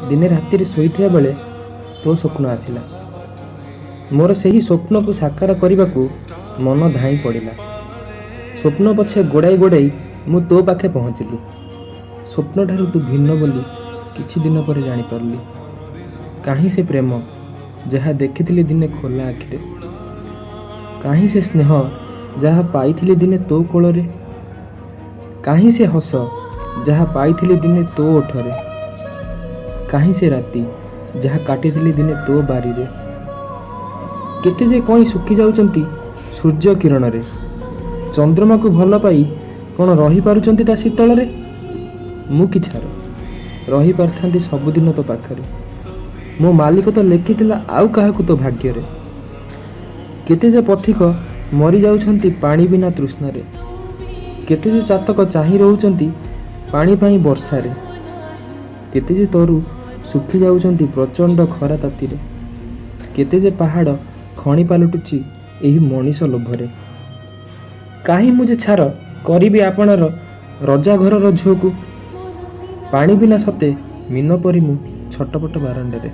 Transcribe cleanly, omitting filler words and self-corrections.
ଦିନେ ରାତିରେ ଶୋଇଥିବା ବେଳେ ତୋ ସ୍ୱପ୍ନ ଆସିଲା। ମୋର ସେହି ସ୍ୱପ୍ନକୁ ସାକାର କରିବାକୁ ମନ ଧାଇଁ ପଡ଼ିଲା। ସ୍ୱପ୍ନ ପଛେ ଗୋଡ଼ାଇ ଗୋଡ଼ାଇ ମୁଁ ତୋ ପାଖେ ପହଞ୍ଚିଲି। ସ୍ୱପ୍ନଠାରୁ ତୁ ଭିନ୍ନ ବୋଲି କିଛି ଦିନ ପରେ ଜାଣିପାରିଲି। କାହିଁ ସେ ପ୍ରେମ ଯାହା ଦେଖିଥିଲି ଦିନେ ଖୋଲା ଆଖିରେ? କାହିଁ ସେ ସ୍ନେହ ଯାହା ପାଇଥିଲି ଦିନେ ତୋ କୋଳରେ? କାହିଁ ସେ ହସ ଯାହା ପାଇଥିଲି ଦିନେ ତୋ ଓଠରେ? କାହିଁ ସେ ରାତି ଯାହା କାଟିଥିଲି ଦିନେ ତୋ ବାରିରେ? କେତେ ଯେ କଇଁ ଶୁଖି ଯାଉଛନ୍ତି ସୂର୍ଯ୍ୟ କିରଣରେ, ଚନ୍ଦ୍ରମାକୁ ଭଲ ପାଇ କ'ଣ ରହିପାରୁଛନ୍ତି ତା ଶୀତଳରେ? ମୁଁ କି ଛାର, ରହିପାରିଥାନ୍ତି ସବୁଦିନ ତୋ ପାଖରେ। ମୋ ମାଲିକ ତ ଲେଖିଥିଲା ଆଉ କାହାକୁ ତୋ ଭାଗ୍ୟରେ। କେତେ ଯେ ପଥିକ ମରିଯାଉଛନ୍ତି ପାଣି ବିନା ତୃଷ୍ଣାରେ, କେତେ ଯେ ଚାତକ ଚାହିଁ ରହୁଛନ୍ତି ପାଣି ପାଇଁ ବର୍ଷାରେ, କେତେ ଯେ ତରୁ ଶୁଖି ଯାଉଛନ୍ତି ପ୍ରଚଣ୍ଡ ଖରା ତାତିରେ, କେତେ ଯେ ପାହାଡ଼ ଖଣି ପାଲଟୁଛି ଏହି ମଣିଷ ଲୋଭରେ। କାହିଁ ମୁଁ ଯେ ଛାର କରିବି ଆପଣାର ରଜା ଘରର ଝୁଅକୁ? ପାଣି ବିନା ସତେ ମୀନ ପରି ମୁଁ ଛଟପଟ ବାରଣ୍ଡାରେ।